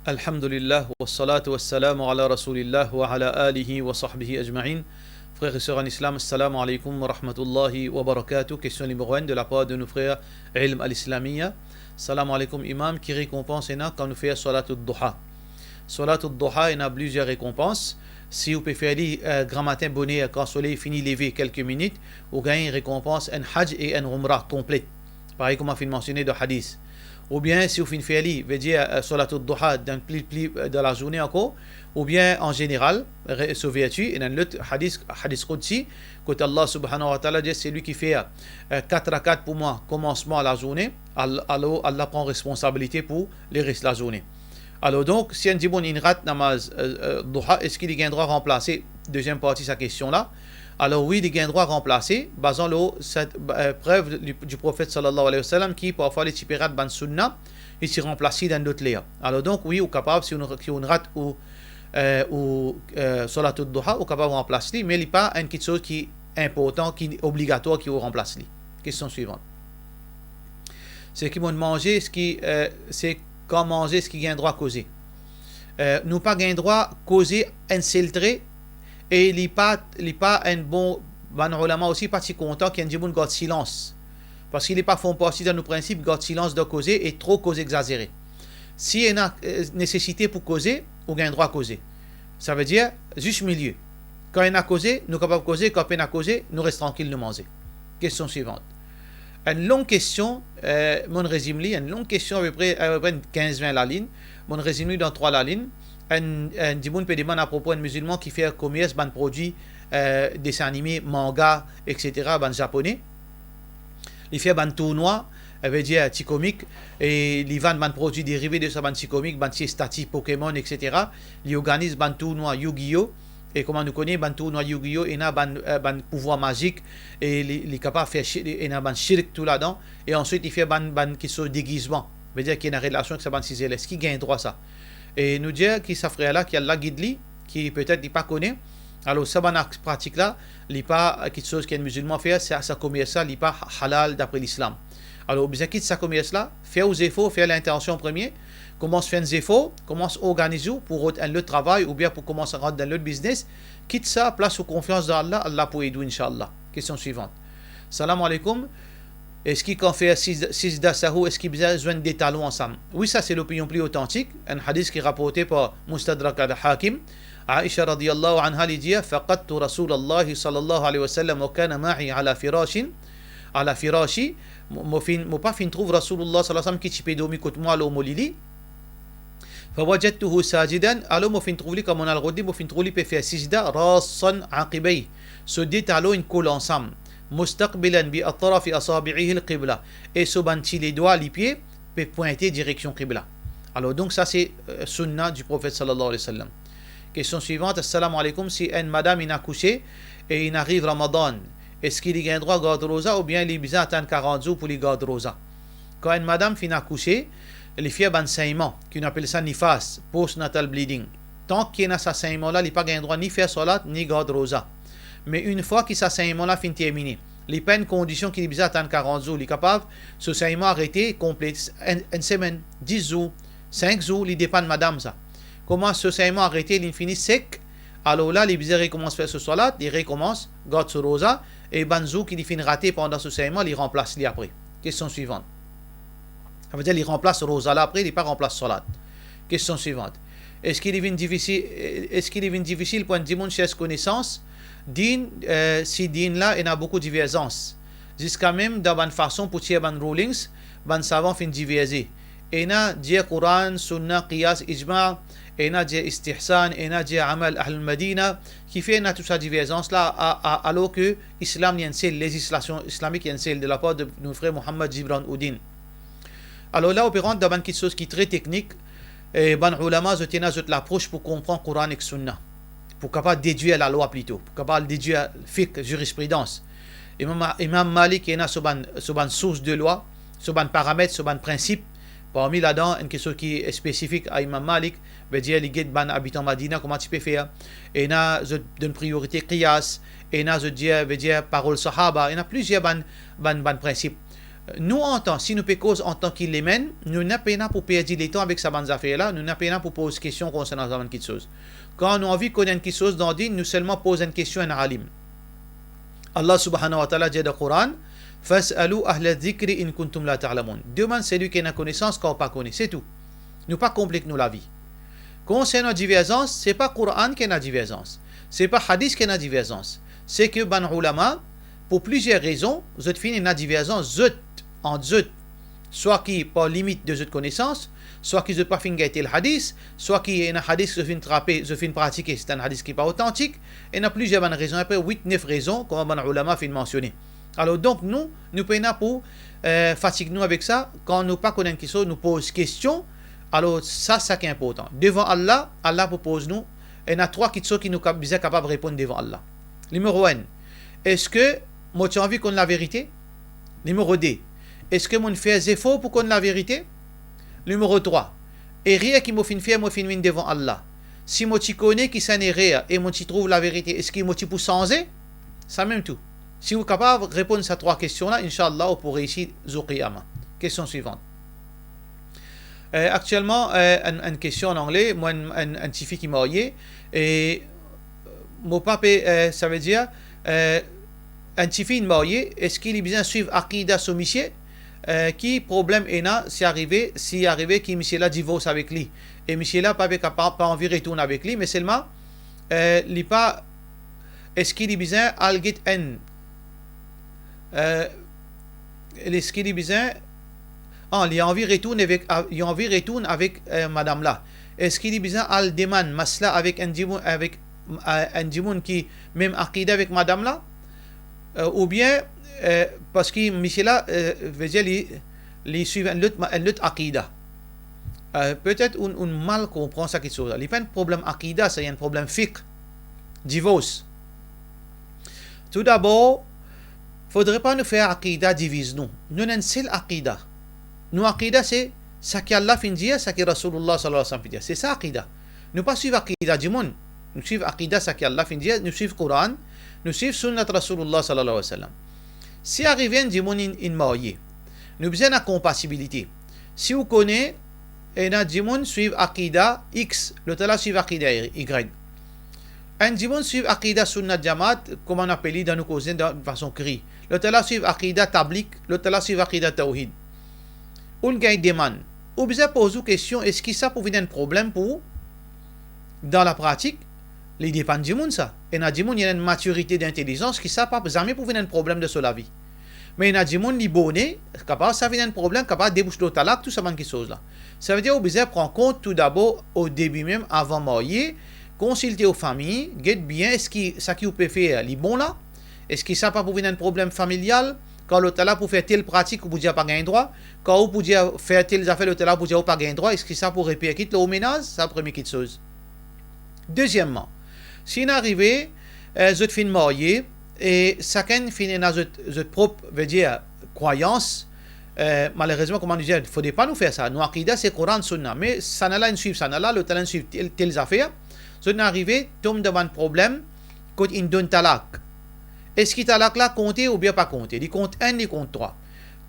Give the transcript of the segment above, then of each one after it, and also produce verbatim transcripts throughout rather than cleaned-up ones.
Alhamdulillah, wassalatu wassalamu ala Rasoulillah wa ala alihi wa sahbihi ajmain. Frer e ser an Islam, assalamu alaikum wa rahmatullahi wa barakatuh. Kestion nimero enn de lapar de nou frer Ilm al Islamiyya. Salam alaikum Imam, ki rekonpans ena kan nou fer Swalatud Duha? Swalatud Duha ena plizier rekonpans. Si ou pe fer li, eh, gramatin boner, kan soley fini leve, kelke minit, ou gagn rekonpans enn Hajj e enn Umra konplet. Parey kouma finn mansione dan hadis. Oubien si ou finn fer li, vedir, eh, Swalatud Duha dan pli, pli, eh, dan lazourne ankor, oubien an zeneral, re-, so verti, ena enn lot hadis, hadis Qudsi, kot Allah Subhanahu wa Ta'ala dir, selwi ki fer, eh, kat rakat pou mwa komansman lazourne, al-, alor Allah pran responsabilite pou leres lazourne. Alor donk, si enn dimoun inn rat namaz, eh, eh, Duha, eski li gagn drwa ranplase? Deziem parti sa kestion la. Alor wi, li gagn drwa ranplase, bazan lor set, eh, prev li, di Profet sallallahu alayhi wa sallam ki parfwa li ti pe rat bann sunna, li ti ranplas li dan lot ler. Alor donk wi, ou kapav, si ou, si ou rat ou, eh, ou, eh, Swalatud Duha, ou kapav ranplas li, me li pa enn kiksoz ki inportan, ki obligatwar ki ou ranplas li. Kestion swivan. Seki monn manze, eski, eh, se kan manze, eski gagn drwa koze? Eh, nou pa gagn drwa koze enn sel tre, e li pa, li pa enn bon, bann oulama osi pa ti kontan ki enn dimoun gard silans. Parski li pa form parti dan nou prinsip gard silans dan koze e tro koze egzazere. Si ena, eh, nesesite pou koze, ou gagn drwa koze. Savedir, zis milie. Kan ena koze, nou kapav koze, kan pena koze, nou res trankil, nou manze. Kestion swivan. Enn long kestion, eh, monn rezim li, enn long kestion apepre, apepre enn kinz vin lalinn, monn rezim li dan trwa lalinn. Enn, enn dimoun pe demann apropo enn mizilman ki fer komers bann prodwi, eh, desin anime, manga, et cetera, bann Zapone. Li fer bann tournwa, eh, vedir ti komik, e li vann bann prodwi derive de sa bann ti komik, bann ti estati Pokémon, et cetera. Li organiz bann tournwa Yu-Gi-Oh, e kouma nou kone, bann tournwa Yu-Gi-Oh, ena bann, eh, bann pouvwar mazik, e li, li kapav fer shi-, ena bann shirk tou ladan, e answit li fer bann, bann kiksoz degizman, vedir ki ena relasion ek sa bann size la. Eski gagn drwa sa? E nou dir ki sa frer la, ki Allah gid li, ki petet li pa kone, alor sa bann aks pratik la, li pa kiksoz ki enn mizilman fer, sa, sa komers la, li pa halal dapre Lislam. Alor, ou bizin kit sa komers la, fer ou zefor, fer lintansion premie, koumans fer enn zefor, koumans organiz ou pou rod enn lot travay oubien pou koumans rant dan lot biznes, kit sa, plas ou konfians dan Allah, Allah pou ed ou, inshallah. Kestion swivan. Salam aleykoum. Eski kan fer sijda, sijda sahou, eski bizin zwenn de talon ansam? Wi, sa se lopinion pli otantik, enn hadis ki raporte par Mustadrak al-Hakim. Aisha radiyallahu anha, li dir, "Faqadtu Rasulallahi sallallahu alayhi wa sallam wa kana ma'i ala firashin, ala firashi." Mo, mo finn, mo pa finn trouv Rasoulullah sallallahu alayhi wa sallam ki ti pe dormi kot mwa lor mo lili. "Fawajadtuhu sajidan", alor mo finn trouv li, kan monn al rod li, mo finn trouv li pe fer sijda, "rassan aqibay", so de talon inn kol ansam, "mustaqbilan bi atrafi asabi'ihi al-qibla", e so bann ti ledwa lipie pe pwinte direksion qibla. Alor donk sa se, eh, sunna di Profet sallallahu alayhi wa sallam. Kestion swivan, assalamu aleykoum, si enn madam inn akouse e inn ariv Ramadan, eski li gagn drwa gard roza oubien li bizin atann karant zour pou li gard roza? Kan enn madam finn akouse, li fer bann segnman, ki nou apel sa nifas, postnatal bleeding. Tan ki ena sa segnman la, li pa gagn drwa ni fer swalat, ni gard roza. Me enn fwa ki sa segnman la finn termine, li pa enn kondision ki li bizin atann karant zour, li kapav so segnman arete konplet enn, enn semenn, dis zour, sink zour, li depann madam sa. Kouma so segnman arete, li fini sek, alor la, li bizin rekoumans fer so swalat, li rekoumans gard so roza, e bann zour ki li finn rate pandan so segnman, li ranplas li apre. Kestion swivan. Savedir li ranplas roza la apre, li pa ranplas swalat. Kestion swivan. Eski li vinn difisil, eski li vinn difisil pou enn dimoun sers konesans? Din, eh, si din la ena boukou diverzans, ziska mem dan bann fason pou tir bann rulings, bann savan finn diverze. Ena dir Koran, Sunna, Qiyas, Ijma, ena dir Istihsan, ena dir Amal Ahlul Madina, kifer ena tou sa diverzans la, a, a, alor ke Islam li enn sel, lezislasion islamik li enn sel, de lapar de nou frer Mohammad Jibran Uddin. Alor la, ou pe rant dan bann kiksoz ki tre teknik, e bann oulama, zot ena zot lapros pou konpran Koran ek Sunna, pou kapav dedwir lalwa plito, pou kapav dedwir fiqh, zirispridans. Imam, Imam Malik ena so bann, so bann sours de lwa, so bann paramet, so bann prinsip. Parmi ladan, enn kiksoz ki spesifik a Imam Malik, vedir li get bann abitan Madina kouma ti pe fer. Ena zot donn priyorite qiyas, ena zot dir, vedir parol sahaba, ena plizier bann, bann, bann prinsip. Nou antan, si nou pe koz antan ki lemem, nou napa pena pou perdi letan avek sa bann zafer la, nou napa pena pou poz kestion konsernan sa bann kiksoz. Kan nou anvi konn enn kiksoz dan din, nou selman poz enn kestion enn alim. Allah subhanahu wa ta'ala dir dan Koran, "Fas'alu ahla dhikri in kuntum la ta'lamun." Demann selwi ki ena konesans kan ou pa kone, se tou. Nou pa konplik nou lavi. Konsernan diverzans, se pa Koran ki ena diverzans, se pa hadis ki ena diverzans, se ke bann oulama, pou plizier rezon, zot finn ena diverzans, zot, ant zot, swa ki par limit de zot konesans, swa ki zot pa finn gagn tel hadis, swa ki ena hadis ki zot finn trape, zot finn pratike, se enn hadis ki pa otantik, ena plizier bann rezon, apre wit, nef rezon, kouma bann oulama finn mansione. Alor, donk, nou, nou pena pou, eh, fatig nou avek sa. Kan nou pa konn enn kiksoz, nou poz kestion. Alor, sa, sa ki inportan. Devan Allah, Allah pou poz nou, ena trwa kiksoz ki nou kap-, bizin kapab reponn devan Allah. Nimero enn, eski mo ti anvi konn laverite? Nimero de, eski mo'nn fer zefor pou konn laverite? Nimero trwa, erer ki mo finn fer, mo finn vinn devan Allah. Si mo ti kone ki sa enn erer e mo ti trouv laverite, eski mo ti pou sanze? Sa mem tou. Si ou kapav reponn sa trwa kestion la, inshallah, ou pou reisi zour kiyama. Kestion swivant. Eh, aktielman, eh, enn, enn kestion an angle, mwa, enn, enn, enn tifi ki marye, e mo pa pe, eh, savedir, eh, enn tifi inn marye, eski li bizin swiv akida so misie? Eh, ki problem ena si arive, si arive ki misie la divors avek li, e misie la pa pe kapa-, pa anvi retourn avek li, me selman, eh, li pa, eski li bizin al get enn, eh, eski li bizin, ah, li anvi retourn avek, a-, li anvi retourn avek, eh, madam la. Eski li bizin al demann masla avek enn dimoun, avek, eh, enn dimoun ki mem akida avek madam la? Eh, oubien, eh, parski misie la, eh, vedir li, li swiv enn lot ma-, enn lot akida. Eh, petet ou, ou mal konpran sa kiksoz la. Li pa enn problem akida, sa enn problem fiqh, divors. Toudabor, fodre pa nou fer akida diviz nou. Nou ena enn sel akida. Nou akida se sa ki Allah finn dir, sa ki Rasoulillah sallallahu alayhi wa sallam finn dir. Se sa akida. Nou pa swiv akida dimoun. Nou swiv akida sa ki Allah finn dir, nou swiv Koran, nou swiv sunnat Rasoulillah sallallahu alayhi wa sallam. Si arive enn dimoun inn, inn marye, nou bizin ena konpasibilite. Si ou kone, ena dimoun swiv akida X, lotala swiv akida Y. Enn dimoun swiv akida Sunnat Jamaat, kouma nou apel li dan nou koze dan fason kri. Lotala swiv akida Tablik, lotala swiv akida Tawhid. Ou'nn gagn demann. Ou bizin poz ou kestion, eski sa pou vinn enn problem pou ou? Dan lapratik, li depann dimoun sa. Ena dimoun, li ena enn matirite dintelizans ki sa pa zame pou vinn enn problem dan so lavi. Me ena dimoun, li borne, kapav sa vinn enn problem, kapav debous lor talak, tou sa bann kiksoz la. Savedir ou bizin pran kont toudabor, o debi mem, avan marye, konsilte ou fami, get bien, eski sa ki ou pe fer, li bon la? Eski sa pa pou vinn enn problem familial? Kan lotala pou fer tel pratik, ou pou dir pa gagn drwa. Kan ou pou dir fer tel zafer, lotala pou dir ou pa gagn drwa. Eski sa pou reperkit lor ou menaz? Sa premie kiksoz. Dezieman, si inn arive, eh, zot finn marye, e sakenn finn ena zot, zot prop, vedir, krwayans, eh, malerezman, kouma nou dir, fodre pa nou fer sa. Nou akida se Koran, Sunna. Me sannla inn swiv sannla, lotala inn swiv tel, tel zafer. Zot inn arive tom dan bann problem kot inn donn talak. Eski talak la konte oubien pa konte? Li kont enn, li kont trwa.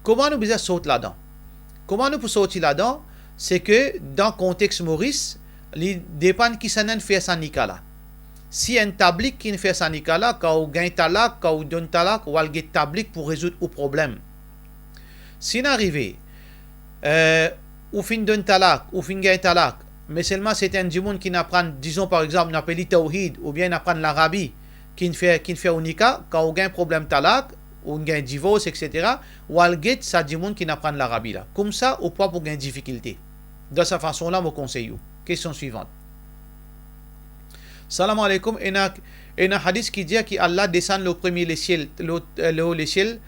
Kouma nou bizin sort ladan? Kouma nou pou sorti ladan? Se ke dan kontex Moris, li depann kisannla inn fer sa nika la. Si enn tablik ki inn fer sa nika la, kan ou gagn talak, kan ou donn talak, ou al get tablik pou rezoud ou problem. Si inn arive, eh, ou finn donn talak, ou finn gagn talak, me selman se enn dimoun ki inn aprann, dizon par exanp, nou apel li tawhid, oubien inn aprann larabi, ki inn fer, ki inn fer ou nika, kan ou gagn problem talak, ou gagn divors, et cetera, ou al get sa dimoun ki inn aprann larabi la. Koumsa, ou pa pou gagn difikilte. Dan sa fason la, mo konsey ou. Kestion swivant. Salam aleykoum, ena, ena hadis ki dir ki Allah desann lor premie lesiel, lor, eh, lor lesiel,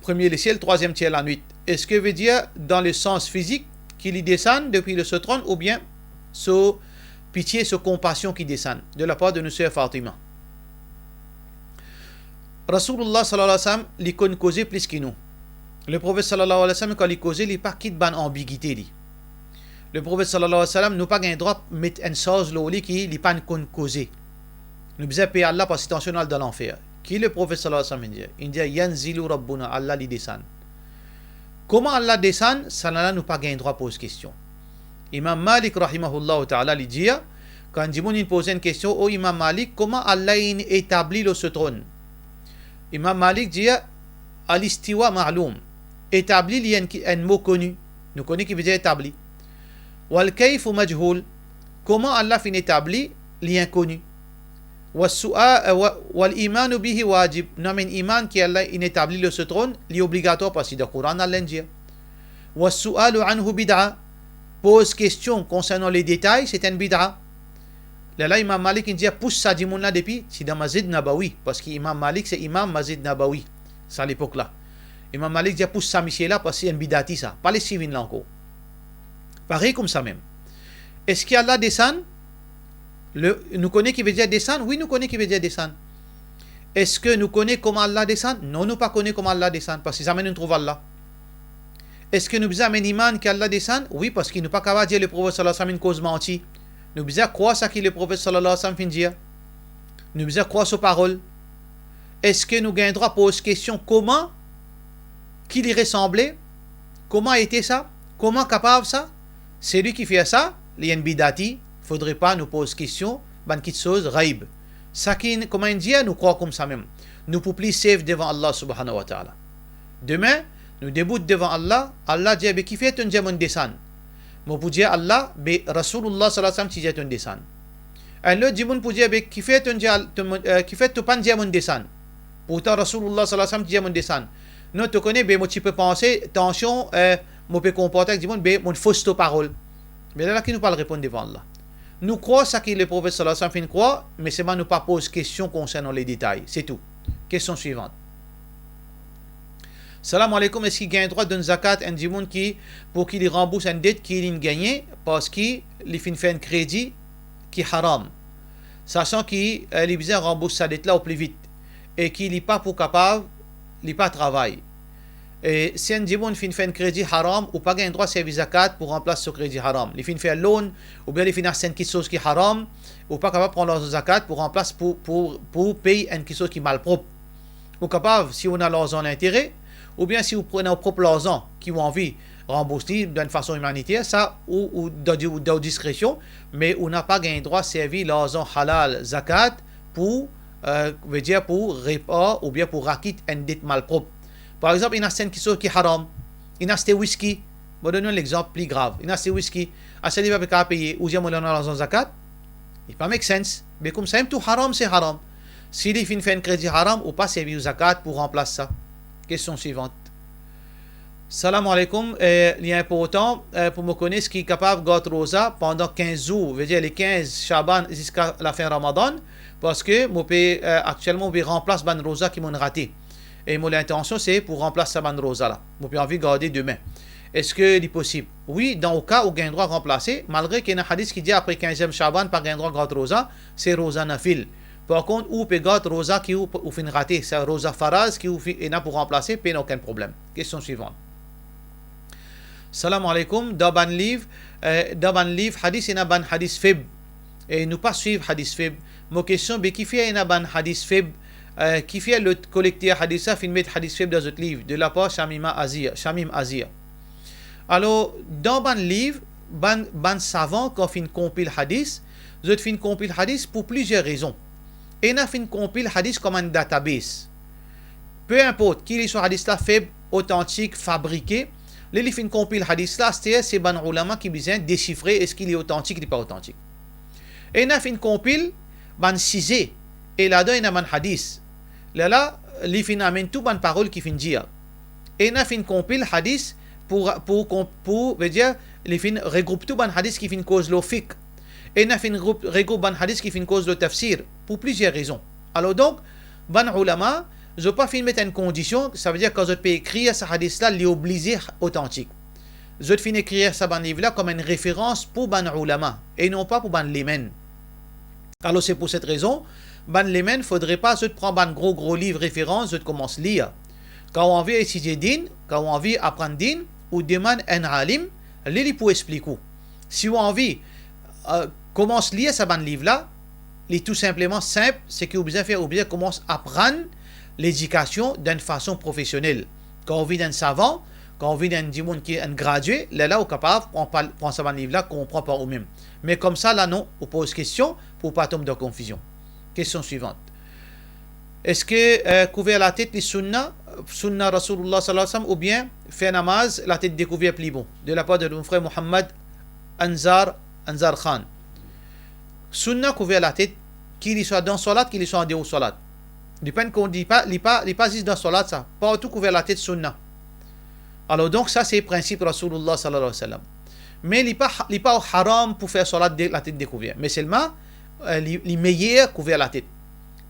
premie lesiel, trwaziem tier lanwit. Eski vedir dan le sans fizik ki li desann depi le so tron oubien so pitie, so konpasion ki desann de lapar de nou ser Fatima? Rasoulillah sallallahu alayhi wa sallam, li konn koze plis ki nou. Leprofet sallallahu alayhi wa sallam, kan li koze, li pa kit bann anbigite li. Leprofet sallallahu alayhi wa sallam, nou pa gagn drwa met enn sarz lor li ki li pa'nn konn koze. Nou bizin per Allah parski tansion nou al dan lanfer. Ki Leprofet sallallahu alayhi wa sallam inn dir? Inn dir, "Yanzilu Rabbuna", Allah li desann. Kouma Allah desann, sa la nou pa gagn drwa poz kestion. Imam Malik, rahimahullahu taala, li dir, kan dimoun inn poz enn kestion, "O Imam Malik, kouma Allah inn etabli lor so tronn?" Imam Malik dir, "Al-istiwa ma'lum." Etabli, li enn ki, enn mo koni. Nou kone ki vedir etabli. "Wal kayfu majhul." Kouma Allah finn etabli, li inkoni. "Wa su'a-, eh, wa, wal imanu bihi wajib." Nou amenn iman ki Allah inn etabli lor so tronn, li obligatwar, parski dan Koran Allah inn dir. "Wa su'alu anhu bid'a." Poz kestion konsernan le detay, se enn bid'a. Lerla Imam Malik inn dir, pous sa dimoun la depi, ti dan Masjid Nabawi, parski Imam Malik se imam Masjid Nabawi, sa lepok la. Imam Malik dir, pous sa misie la, parski enn bid'ati sa, pa les li vinn la ankor. Parey koumsa mem. Eski Allah desann? Le, nou kone ki vedir desann? Wi, nou kone ki vedir desann. Eski nou kone kouma Allah desann? Non, nou pa kone kouma Allah desann, parski zame nou trouv Allah. Eski nou bizin amenn iman ki Allah desann? Wi, parski nou pa kapav dir Leprofet sallallahu alayhi wa sallam inn koz manti. Nou bizin krwar seki Leprofet sallallahu alayhi wa sallam finn dir. Nou bizin krwar so parol. Eski nou gagn drwa poz kestion kouma, ki li resanble, kouma ete sa, kouma kapav sa? Selwi ki fer sa, li enn bid'ati, fodre pa nou poz kestion bann kitsoz ghaib. Seki, kouma inn dir, nou krwar koumsa mem. Nou pou pli safe devan Allah subhanahu wa ta'ala. Demin, nou debout devan Allah, Allah dir, "Be kifer to'nn dir mo'nn desann?" Mo pou dir Allah, "Be Rasoulullah sallallahu alayhi wa sallam ti dir to'nn desann." Enn lot dimoun pou dir, "Be kifer to'nn dir, to, eh, kifer to pa'nn dir mo'nn desann? Pourtan Rasoulullah sallallahu alayhi wa sallam ti dir mo'nn desann." Non, to kone, be mo ti pe panse, tansion, eh, mo pe konport ek dimoun, be mo'nn fos to parol. Be lerla ki nou pou al reponn devan Allah? Nou krwar seki Leprofet sallallahu alayhi wa sallam finn krwar, me selman nou pa poz kestion konsernan le detay, se tou. Kestion swivant. Salam aleykoum, eski gagn drwa donn zakat enn dimoun ki, pou ki li ranbours enn det ki li'nn gagne, parski li finn fer enn kredi ki haram, sasan ki, eh, li bizin ranbours sa det la o pli vit, e ki li pa pou kapav, li pa travay? E si enn dimoun finn fer enn kredi haram, ou pa gagn drwa servi zakat pou ranplas so kredi haram. Li finn fer loan, oubien li finn aste enn kitsoz ki haram, ou pa kapav pran larzan zakat pou ranplas, pou, pou, pou pey enn kitsoz ki malprop. Ou kapav, si ou ena larzan lintere, oubien si ou pran ou prop larzan ki ou anvi ranbours li dan enn fason imaniter, sa ou, ou dan, ou dan diskresion, me ou napa gagn drwa servi larzan halal, zakat, pou, eh, vedir pou repar oubien pou rakit enn det malprop. Par exanp, inn aste enn kitsoz ki haram, inn aste wiski, mo donn ou enn lexanp pli grav, inn aste wiski, aster li pa pe kapav peye, ou dir mo donn larzan zakat, li pa make sense. Me koumsa mem tou, haram se haram. Si li finn fer enn kredi haram, ou pa servi ou zakat pou ranplas sa. Kestion swivant. Salam aleykoum, eh, li inportan, eh, pou mo kone eski kapav gard roza pandan kinz zour, vedir le kinz Shaban ziska lafin Ramadan, parski mo pe, eh, aktielman mo pe ranplas bann roza ki mo'nn rate. E mo lintansion se pou ranplas sa bann roza la. Mo pe anvi garde demin. Eski li posib? Wi, dan ou ka ou gagn drwa ranplase, malgre ki ena hadis ki dir apre kinziem Shaban pa gagn drwa gard roza, se roza nafil. Par kont, ou pe gard roza ki ou, ou finn rate, sa roza faraz ki ou fi-, ena pou ranplase, pena okenn problem. Kestion swivant. Salam aleykoum, dan bann liv, eh, dan bann liv hadis ena bann hadis feb. E nou pa swiv hadis feb. Mo kestion, be kifer ena bann hadis feb? Eh, kifer lot kolekter hadis la finn met hadis feb dan zot liv, de lapar Shamima Azir, Shamim Azir? Alor, dan bann liv, bann, bann savan, kan finn konpil hadis, zot finn konpil hadis pou plizier rezon. Ena finn konpil hadis kouma enn database. Pe inport ki li so hadis la feb, otantik, fabrike, ler li finn konpil hadis la, aster se bann oulama ki bizin desifre eski li otantik, li pa otantik. Ena finn konpil bann size, e ladan ena bann hadis. Lerla, li finn amenn tou bann parol ki finn dir. Ena finn konpil hadis pou, pou, pou, vedir, li finn regroup tou bann hadis ki finn koz lor fiqh. Ena finn group, regroup bann hadis ki finn koz lor tafsir, pou plizier rezon. Alor donk, bann oulama, zot pa finn met enn kondision, savedir kan zot pe ekrir sa hadis la, li oblize otantik. Zot finn ekrir sa bann liv la kouma enn referans pou bann oulama, e non pa pou bann layman. Alor, se pou set rezon, bann layman, fodre pa zot pran bann gro, gro liv referans, zot koumans lir. Kan ou anvi etidie din, kan ou anvi aprann din, ou demann enn alim, li, li pou explik ou. Si ou anvi, eh, koumans lir sa bann liv la, li tou sinpleman sinp, seki ou bizin fer, ou bizin koumans aprann ledikasion dan enn fason profesionel. Kan ou vinn enn savan, Kan ou vinn enn dimoun ki enn gradie, lerla ou kapav pran pa, pran sa bann liv la, konpran par oumem. Me koumsa la non, ou poz kestion pou pa tom dan konfizion. Kestion swivant. Eski, eh, kouver latet li sunna, sunna Rasoulillah sallallahu alayhi wa sallam, oubien fer namaz latet dekouver pli bon? De lapar de nou frer Mohammad Anzar, Anzar Khan. Sunna kouver latet, ki li swa dan swalat, ki li swa andeor swalat. Li pa enn kondi-, li pa, li pa, li pa zis dan swalat sa. Partou kouver latet sunna. Alor donk sa se prinsip Rasoulillah sallallahu alayhi wa sallam. Me li pa, li pa haram pou fer swalat de, latet dekouver. Me selman, eh, li, li meyer kouver latet.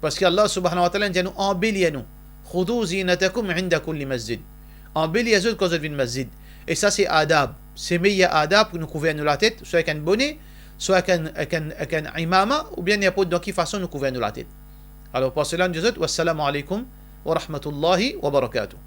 Parski Allah subhanahu wa ta'ala dir nou, anbelir nou. "Khudhu zinatakum inda kulli masjid." Anbelir zot kan zot vinn masjid. E sa se adab. Se meyer adab pou nou kouver nou latet, swa ek enn bone, swa ek enn, ek enn, ek enn imama, oubien ninport dan ki fason nou kouver nou latet. Alor, par sela, nou dir zot, wassalamu alaykum wa rahmatullahi wa barakatuh.